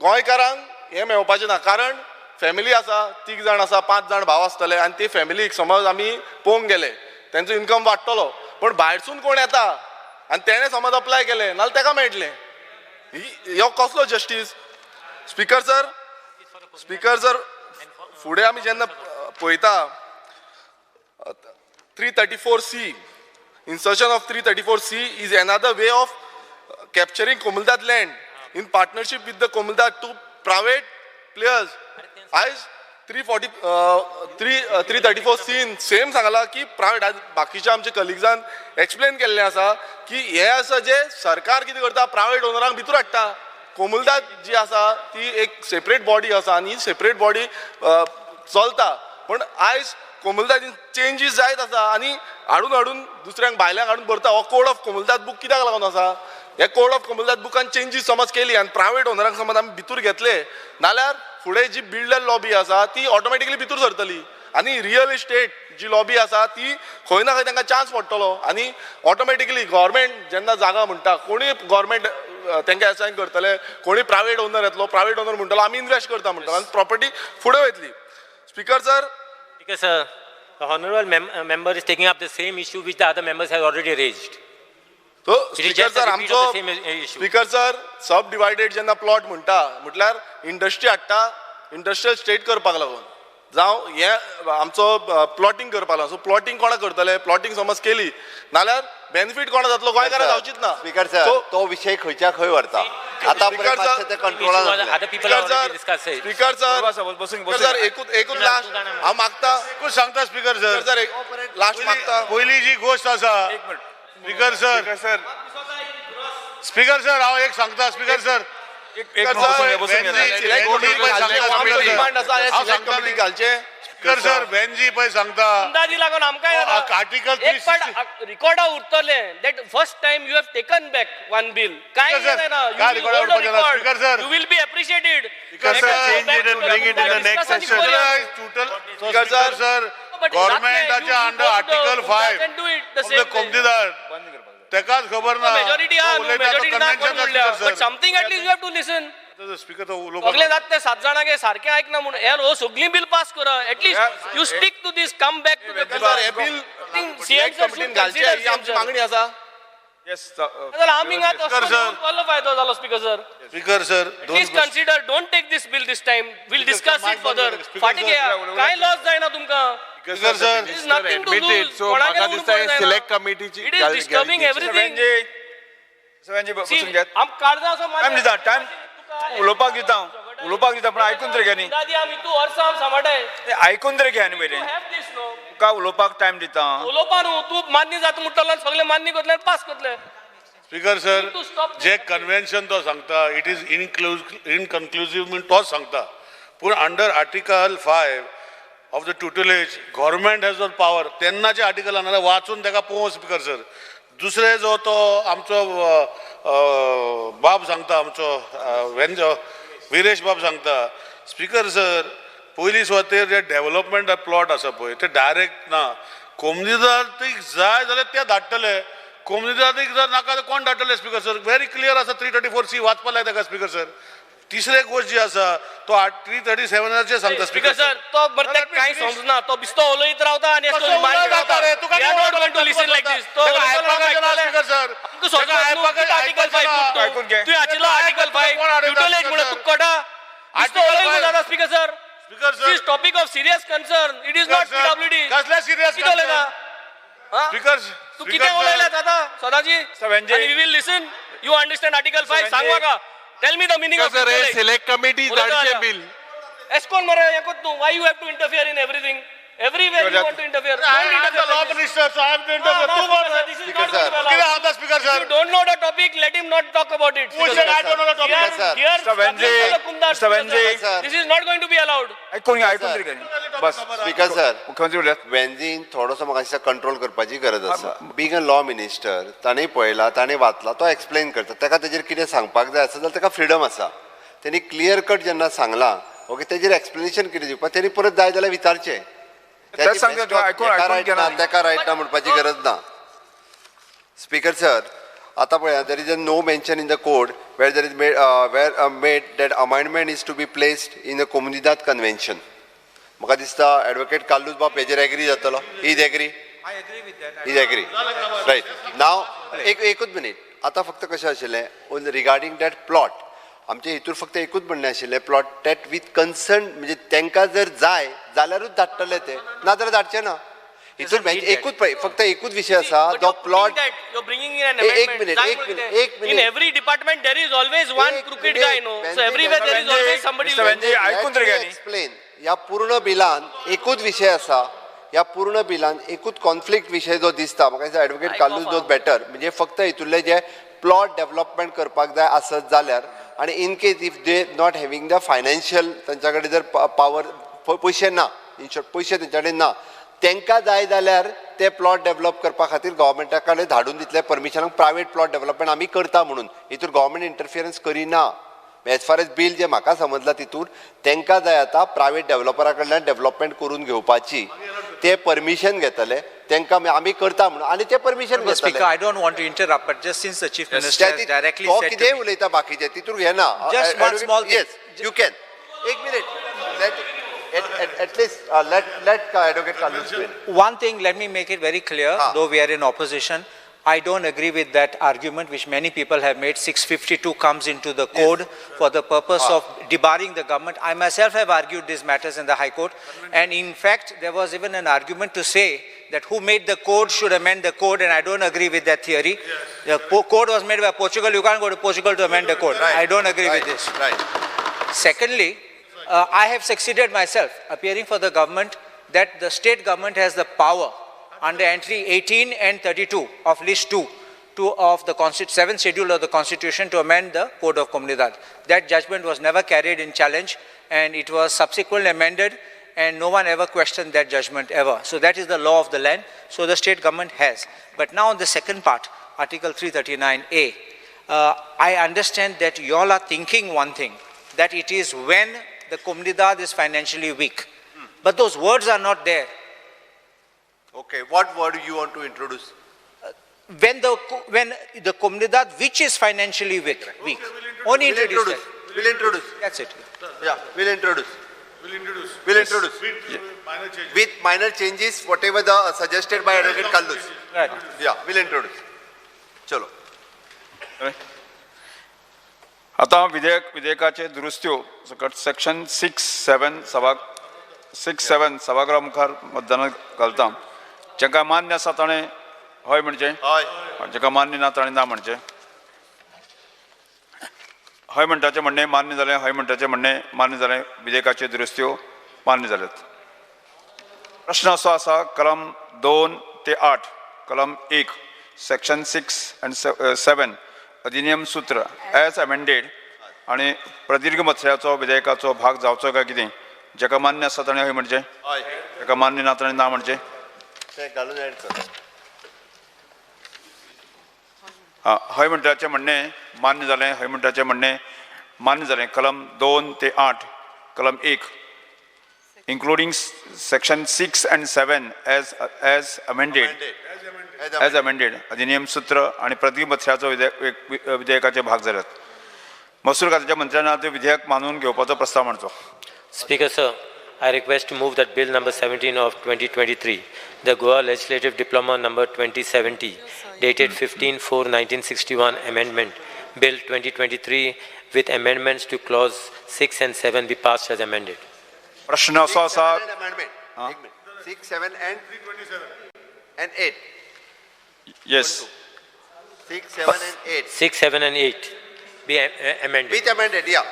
F: गोंयकारांक हें मेळपाचें ना, कारण फॅमिली आसा, 3 जाण आसा, 5 जाण भाव आसतले आनी ते फॅमिलीक समज आमी पळोवंक गेले तेंचो इनकम वाडटलो, पूण भायरसून कोण येता आनी तेणें समज अप्लाय केलें नाल्यार तेका मेळटलें. हो कसलो justice? Speaker sir, speaker sir, फुडें आमी जेन्ना पळयता 334C, insertion of 334C is another way of capturing Comunidade land in partnership with the Comunidade to private players. आयज 343 334 scene same सांगला की प्रायवेट बाकीच्या आमच्या कलिग्जान एक्सप्लेन केल्लें आसा की हे आसा जे सरकार कितें करता, प्रायवेट ओनरांक भितर हाडटा. कोमुलदाद जी आसा ती एक सेपरेट बॉडी आसा आनी ही सेपरेट बॉडी चलता, पण आयज कोमुलदादीन चेंजीस जायत आसा आनी हाडून हाडून दुसऱ्यांक भायल्यांक हाडून भरता. हो कोड ऑफ कोमुलदाद बूक कित्याक लागून आसा? हे कोड ऑफ कोमुलदाद बुकान चेंजीस समज केली आनी प्रायवेट ओनरांक समज आमी भितर घेतले नाल्यार फुडें जी बिल्डर लॉबी आसा ती ऑटोमॅटिकली भितर सरतली आनी रियल इस्टेट जी लॉबी आसा ती खंय ना खंय तांकां चान्स पडटलो आनी ऑटोमॅटिकली गव्हर्मेंट जेन्ना जागा म्हणटा कोणूय गव्हर्मेंट तांकां असायन करतले, कोणी प्रायवेट ओनर येतलो, प्रायवेट ओनर म्हणटलो आमी इन्वेस्ट करता म्हणटलो आनी प्रॉपर्टी फुडें वयतली. Speaker sir,
A: Speaker sir, the honorable member is taking up the same issue which the other members have already raised.
F: So
A: It is
F: speaker
A: just a
F: sir,
A: repeat of the
F: आमचो
A: same issue.
F: Speaker sir, sub divided जेन्ना plot म्हणटा म्हटल्यार industry हाडटा, industrial state करपाक लागून जावं हे आमचो प्लॉटींग करपाक लागून. सो प्लॉटींग कोणाक करतले? प्लॉटींग समज केली नाल्यार बेनिफीट कोणा जातलो? गोंयकारां जावचीच ना.
C: स्पीकर सर, तो विशय खंयच्या खंय व्हरता आतां पर्यंत मातशें ते कंट्रोलान आसलें.
A: Other people have already discussed it.
F: Speaker sir,
B: बसून
F: सर, एकूच लास्ट हांव मागता.
G: एकूच सांगता स्पीकर सर,
F: सर लास्ट मागता.
G: पयली जी गोश्ट आसा स्पीकर सर, स्पीकर सर हांव एक सांगता स्पीकर सर,
F: घालचे
G: स्पीकर सर, वेंजी पळय सांगता
H: अंदाजी लागून आमकां
G: आर्टिकल
H: एक पाट रिकॉर्डा उरतले that first time you have taken back one bill. काय जायना,
G: speaker sir,
H: you will be appreciated.
G: Speaker sir,
J: change it and bring it in the next session.
G: Speaker sir, गव्हर्मेंटाच्या under article 5 of the Comunidade तेकाच खबर ना,
H: majority आहा, majority ना कोण म्हणल्या, but something at least you have to listen.
G: Speaker तो
H: सगळे जात ते 7 जाणांक सारकें आयकना म्हूण हे हो सगळीं बील पास करा. At least you stick to this, come back to the
F: bill.
H: CM sir should consider
F: ही आमची मागणी आसा.
H: आमी कसलो फायदो जालो speaker sir?
G: Speaker sir,
H: please consider, don't take this bill this time, will discuss it further. फाटीं घेया, कांय लॉस जायना तुमकां.
G: Speaker sir,
H: There is nothing to lose.
J: So म्हाका दिसता हे select कमिटीची
H: It is disturbing everything.
B: सगळ्यांची बसून घेत.
H: आम काळजां असो
B: टायम दिता, टायम उलोवपाक दिता, उलोवपाक दिता, पूण आयकून तरी घे न्ही.
H: दादी आमी तूं वर्सां आम सांबाळटाय.
B: आयकून तरी घे न्ही पयलीं. तुका उलोवपाक टायम दिता.
H: उलोवपा न्हू, तूं मान्य जाता म्हणटलो, सगळे मान्य करतले आनी पास करतले.
G: स्पीकर सर, जे कन्व्हेन्शन तो सांगता it is इनकन्क्लुजीव म्हूण तोच सांगता, पूण under article 5 of the tutelage government has the power. तेन्नाचे आर्टिकल नाल्यार वाचून ताका पळोवं स्पीकर सर. दुसरे जो तो आमचो बाब सांगता, आमचो वेंजो विरेश बाब सांगता स्पीकर सर, पयली सुवातेर जे डेव्हलपमेंट प्लॉट आसा पळय ते डायरेक्ट ना, कोमुनिदादीक जाय जाल्यार ते धाडटले, कोमुनिदादीक जर नाका जाल्यार कोण धाडटले स्पीकर सर? व्हेरी क्लियर आसा, 334C वाचपा लाय ताका स्पीकर सर. तिसरे गोश्ट जी आसा तो 337 सांगता
H: स्पीकर सर, तो बरं ताका कांय समजना, तो बिस्तो उलयत रावता आनी तुवें हाचिल्लो आर्टिकल 5 ट्युटोलेज म्हणून तुका कळटा, बिस्तो उलयत जाता speaker sir. This is topic of serious concern, it is not PWD.
G: कसले सिरियस
H: कितें उलयता
G: स्पीकर?
H: तूं कितें उलयला दादा सदांची, आनी we will listen. You understand article 5 सांग म्हाका. Tell me the meaning of
J: sir,
H: tutelage.
J: Select committee धाडचें bill.
H: एस्कोन मरे हें कोत न्हू, why you have to interfere in everything? Everywhere you want to interfere.
G: I am the law minister, so I have to interfere. तूं कोण रे?
H: Speaker sir,
G: कितें सांगता speaker sir?
H: You don't know the topic, let him not talk about it.
G: Who said I don't know the topic?
H: Here,
B: Mr. Venzi, Mr. Venzi,
H: this is not going to be allowed.
B: आयकून आयकून तरी घे. बस
C: speaker sir,
B: मुख्यमंत्री उलयात.
C: वेंझीन थोडोसो म्हाका दिसता control करपाची गरज आसा. बींग अ लॉ मिनिस्टर, ताणें पळयला, ताणें वाचला, तो एक्सप्लेन करता. ताका तेजेर कितें सांगपाक जाय आसा जाल्यार ताका फ्रिडम आसा. तेणी क्लियर कट जेन्ना सांगलां, ओके, तेजेर एक्सप्लेनेशन कितें दिवपाक तेणी परत जाय जाल्यार विचारचें. ताका रायट ना म्हणपाची गरज ना. स्पीकर सर, आतां पळया, there is a no mention in the code where there is where made that amendment is to be placed in the Comunidade convention. म्हाका दिसता एडवोकेट कार्लूस बाब हेजेर एग्री जातलो. Is agree, is agree, right? Now एकूच minute. आतां फक्त कशें आशिल्लें रिगार्डींग that plot, आमचे हितूर फक्त एकूच म्हणणें आशिल्लें, प्लॉट that with concern, म्हणजे तांकां जर जाय जाल्यारूच धाडटले ते, ना जाल्यार धाडचे ना. हितूर एकूच फक्त एकूच विशय आसा, जो प्लॉट. एक मिनीट, एक मिनीट, एक minute.
H: In every department there is always one crooked guy, no? So everywhere there is always somebody.
B: आयकून तरी घे.
C: एक्सप्लेन. ह्या पूर्ण बिलान एकूच विशय आसा, ह्या पूर्ण बिलान एकूच कॉन्फ्लिक्ट विशय जो दिसता म्हाका दिसता एडवोकेट कार्लूस नोज बेटर. म्हणजे फक्त हितूंतले जे प्लॉट डेवलपमेंट करपाक जाय आसत जाल्यार आनी in case if they not having the financial, तांच्या कडेन जर पावर पयशे ना, इन शॉर्ट पयशे तेंच्या कडेन ना, तांकां जाय जाल्यार ते प्लॉट डेवलप करपा खातीर गव्हर्मेंटा कडेन धाडून दितले परमिशनाक, प्रायवेट प्लॉट डेवलपमेंट आमी करता म्हणून. हितून गव्हर्मेंट इंटरफियरन्स करिना. एज फार एज बील जे म्हाका समजलां तितून तांकां जाय आतां प्रायवेट डेवलपरा कडल्यान डेवलपमेंट करून घेवपाची, ते परमिशन घेतले तांकां आमी करता म्हणून आनी ते परमिशन घेतले.
E: Speaker, I don't want to interrupt, but just since the Chief Minister has directly
C: तो
E: said to
C: कितेंय
E: me,
C: उलयता बाकीचे तितून घेना.
E: Just one small thing.
C: Yes, you can. एक minute, at least let Advocate Carlos win.
E: One thing, let me make it very clear, though we are in opposition, I don't agree with that argument which many people have made. 652 comes into the code for the purpose of debarring the government. I myself have argued these matters in the High Court. And in fact, there was even an argument to say that who made the code should amend the code, and I don't agree with that theory. The code was made by Portugal. You can't go to Portugal to amend the code.
C: Right.
E: I don't agree
C: right.
E: with this.
C: Right.
E: Secondly, I have succeeded myself appearing for the government that the state government has the power under entry 18 and 32 of list 2 of the 7th schedule of the Constitution to amend the Code of Comunidade. That judgment was never carried in challenge, and it was subsequently amended, and no one ever questioned that judgment ever. So that is the law of the land. So the state government has. But now on the second part, Article 339A, I understand that you all are thinking one thing, that it is when the Comunidade is financially weak. But those words are not there.
C: Okay, what word you want to introduce?
E: When the Comunidade which is financially weak, okay, only introduce that.
C: We'll introduce.
E: That's it.
C: Yeah, we'll introduce.
G: We'll introduce.
C: We'll introduce.
G: With minor changes.
C: With minor changes, whatever the suggested by Advocate Carlos.
E: Right.
C: Yeah, we'll introduce. Chalo.
B: आता विधेयकाचे दुरुस्त्यो सकट section 6-7 सभा 6-7 सभागृहा मुखार मतदानाक घालता. जांकां मान्य आसा ताणें हय म्हणचें, जांकां मान्य ना ताणें ना म्हणचें. हय म्हणटाचें म्हणणें मान्य जालें, हय म्हणटाचें म्हणणें मान्य जालें. विधेयकाच्यो दुरुस्त्यो मान्य जाल्यात. प्रश्न असो आसा, कलम 2 ते 8 कलम 1 सेक्शन 6 आनी 7 अधिनियम सूत्र एज अमेंडेड आनी प्रदीर्घ मत्स्याचो विधेयकाचो भाग जावचो काय कितें, जाका मान्य आसा ताणें हय म्हणचें, जाका मान्य ना ताणें ना म्हणचें. हय म्हणटाचें म्हणणें मान्य जालें, हय म्हणटाचें म्हणणें मान्य जालें. कलम 2 ते 8 कलम 1 including section 6 and 7 as amended as amended अधिनियम सूत्र आनी प्रदीर्घ मत्स्याचो विधेयकाचे भाग जाल्यात. महसूल खात्याच्या मंत्र्यांना ते विधेयक मानून घेवपाचो प्रस्ताव मांडचो.
A: Speaker sir, I request to move that Bill number 17 of 2023, the Goa Legislative Diploma number 2070, dated 15/4/1961 Amendment Bill 2023 with amendments to clause 6 and 7 be passed as amended.
B: प्रश्न असो आसा,
C: 6, 7 and 8.
B: Yes.
C: 6, 7 and 8.
A: 6, 7 and 8 be amended.
C: With amended, yeah.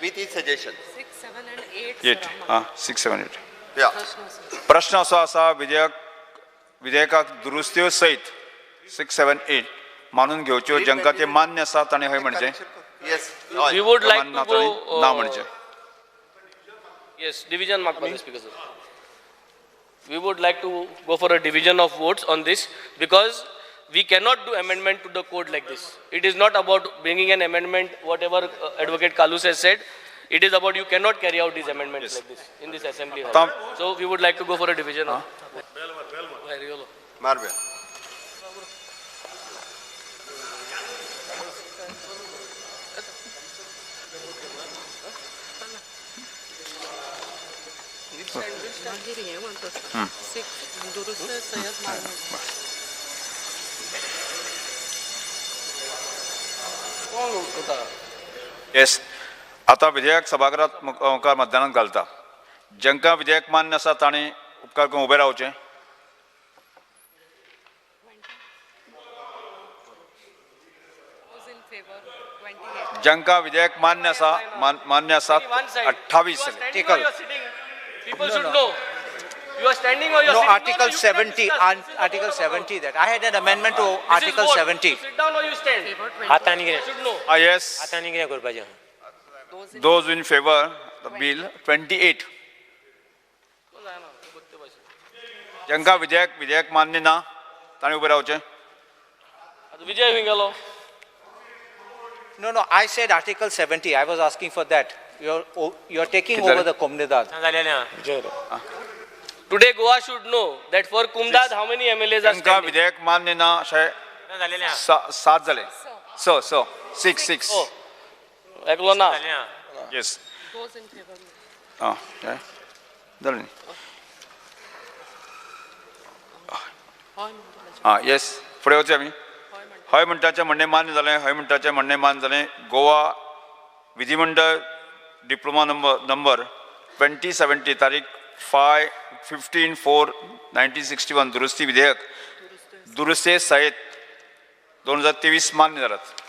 C: With each suggestion.
K: 6, 7 and 8.
B: 8. 6, 7, 8.
C: Yeah.
B: प्रश्न असो आसा, विधेयकाक दुरुस्त्यो सयत 6, 7, 8 मानून घेवच्यो, जांकां ते मान्य आसा ताणें हय म्हणचें.
C: Yes.
H: We would like to go
B: ना म्हणचें.
H: Yes, division मागपाक Speaker sir. We would like to go for a division of votes on this because we cannot do amendment to the code like this. It is not about bringing an amendment, whatever Advocate Kalus has said. It is about you cannot carry out these amendments like this in this assembly hall. So we would like to go for a division.
C: Marvel.
B: Yes. आतां विधेयक सभागृहात मुखार मतदानाक घालता. जांकां विधेयक मान्य आसा तांणी उपकार करून उबें रावचें. जांकां विधेयक मान्य आसा मान्य आसा 28.
H: People should know. You are standing or you are
E: No,
H: sitting.
E: Article
H: you cannot
E: 70,
H: discuss. This is a
E: Article
H: vote of the house.
E: 70 that, I had an amendment to
H: This is
E: Article
H: vote.
E: 70.
H: You sit down or you stand.
A: आतां आनी
H: You
A: कितें
H: should know.
B: Ah yes,
A: आतां आनी कितें करपाचें आहा?
B: Those in favour the bill 28. जांकां विधेयक मान्य ना तांणी उबें रावचें.
H: आता विजय खंय गेलो?
E: No, I said Article 70, I was asking for that. You're taking
B: कितें
E: over
B: जालें?
E: the Comunidade.
A: आतां जालेलें आहा.
H: Today Goa should know that for Kumdad how many MLAs are
B: तांकां
H: standing.
B: विधेयक मान्य ना अशें
A: आतां जालेलें आहा.
B: सात जाले, स स सिक्स सिक्स.
H: Oh. एकलो ना.
A: जालें आहा.
B: येस, आं जालें न्ही? आं येस, फुडें वचया आमी. हय म्हणटाचें म्हणणें मान्य जालें. हय म्हणटाचें म्हणणें मान्य जालें. गोवा विधिमंडळ डिप्लोमा नंबर 2070 तारीख 5/15/4/1961 दुरुस्ती विधेयक दुरुस्ते सयत 2023 मान्य जालात.